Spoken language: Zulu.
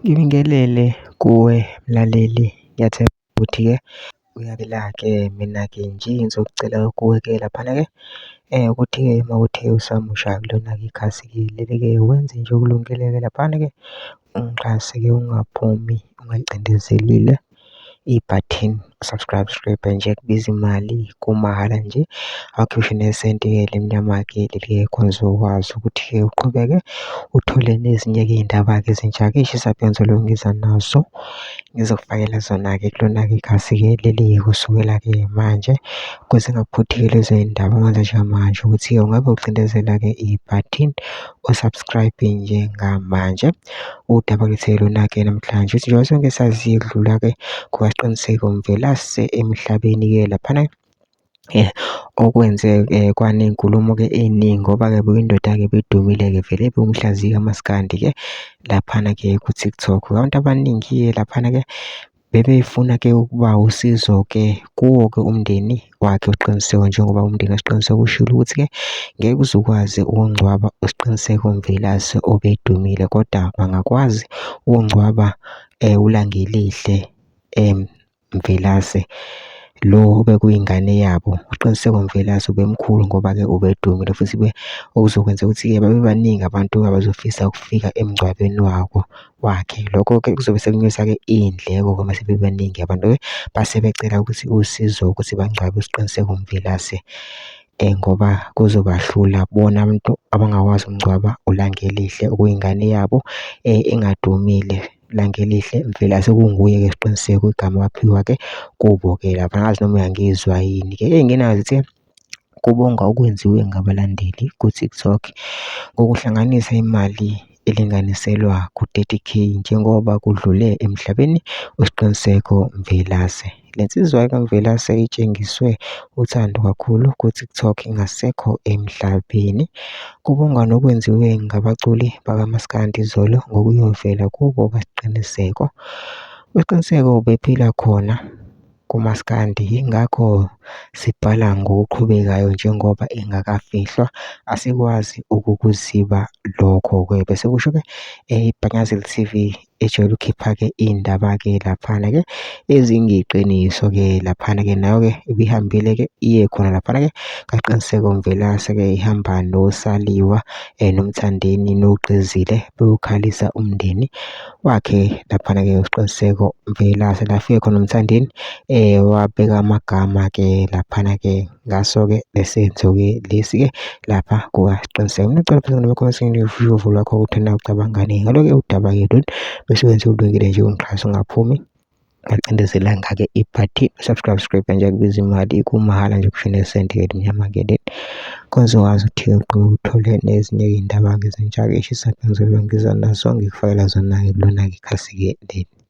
Ngibingelele kuwe mlaleli, ngiyathemba ukuthi-ke uyaphila-ke. Mina-ke nje ngizokucela kuwe-ke laphana-ke ukuthi-ke uma kuwukuthi usamusha kulona-ke ikhasi-ke leli-ke wenze nje okulungile-ke laphana-ke, ungixhase-ke ungaphumi ungalicindezelile ibhathini u-subscribe nje akubizi imali kumahhala nje, awukhishwa nesenti-ke elimnyama-ke leli-ke khona uzokwazi ukuthi-ke uqhubeke uthole nezinye-ke iy'ndaba-ke ezintsha-ke ey'shisa bhe engizoloku ngiza nazo, ngizokufakela zona-ke kulona-ke ikhasi-ke leli kusukela-ke manje. Ukuze zingakuphuthi-ke lezo y'ndaba ongakwenza njengamanje ukuthi-ke ungabe ucindezela-ke ibhathini u-subscribe njengamanje. Udaba lwethu lona-ke namhlanje uthi njengoba sonke sazi ukudlula-ke kukaSiqiniseko Mvelase emhlabeni-ke laphana okwenze kwaney'nkulumo-ke ey'ningi ngoba-ke bekuyindoda-ke ebidumile-ke vele ebewumhlaziyi kamaskandi-ke laphana-ke ku-TikTok. Abantu abaningi-ke laphana-ke bebefuna-ke ukuba usizo-ke kuwo-ke umndeni wakhe uSiqiniseko njengoba umndeni kaSiqiniseko ushilo ukuthi-ke ngeke uze ukwazi ukungcwaba uSiqiniseko Mvelase obedumile kodwa bangakwazi ukungcwaba uLangelihle Mvelase lo obekuyingane yabo. USiqiniseko Mvelase ubemkhulu ngoba-ke ubedumile futhi-ke okuzokwenza ukuthi-ke babe baningi abantu abazofisa ukufika emngcwabeni wabo wakhe. Lokho-ke kuzobe sekunyusa-ke iy'ndleko-ke uma sebebaningi abantu-ke base becela ukuthi usizo ukuthi bangcwabe uSiqiniseko Mvelase ngoba kuzobahlula bona abantu abangakwazi ukungcwaba uLangelihle okuyingane yabo engadumile. Langelihle Mvelase kunguye-ke Siqiniseko igama waphiwa-ke kubo-ke lapha. Angazi noma uyangizwa yini-ke. Ey'ngenayo zithi kubonga okwenziwe ngabalandeli ku-TikTok ngokuhlanganisa imali elinganiselwa ku-30 K njengoba kudlule emhlabeni uSiqiniseko Mvelase. Le nsizwa kaMvelase itshengiswe uthando kakhulu ku-TikTok ingasekho emhlabeni. Kubongwa nokwenziwe ngabaculi bakamaskandi izolo ngokuyovela kubo kaSiqiniseko. USiqiniseko ubephila khona kumaskandi yingakho sibhala ngokuqhubekayo njengoba engakafihlwa asikwazi ukukuziba lokho-ke. Bese kusho-ke iBhanyazeli T_V ejwayele ukukhipha-ke iy'ndaba-ke laphana-ke ezingeqiniso-ke laphana-ke nayo-ke ibihambile-ke iye khona laphana-ke kaQiniseko Mvelase-ke ihamba noSaliwa noMthandeni noGqizile beyokhalisa umndeni wakhe laphana-ke uSiqiniseko Mvelase la afike khona uMthandeni wabeka amagama-ke laphana-ke ngaso-ke lesenzo-ke lesi-ke lapha kukaSiqiniseko. Ngicela phela nama-comments uvo lwakho ukuthi wena ucabangani ngalo-ke udaba-ke lolu bese wenza ulungile nje ungixhase ungaphumi ngacindezelanga-ke ibhathini subscribe subscribe nje kubiza imali kumahhala nje kushone nesenti-ke elimnyama-ke leli konze wazi ukuthi-ke uqhubeke uthole nezinye iy'ndaba-ke ezintsha-ke eshisa ngizobe ngiza nazo ngikufakela zona-ke kulona-ke ikhasi-ke leli.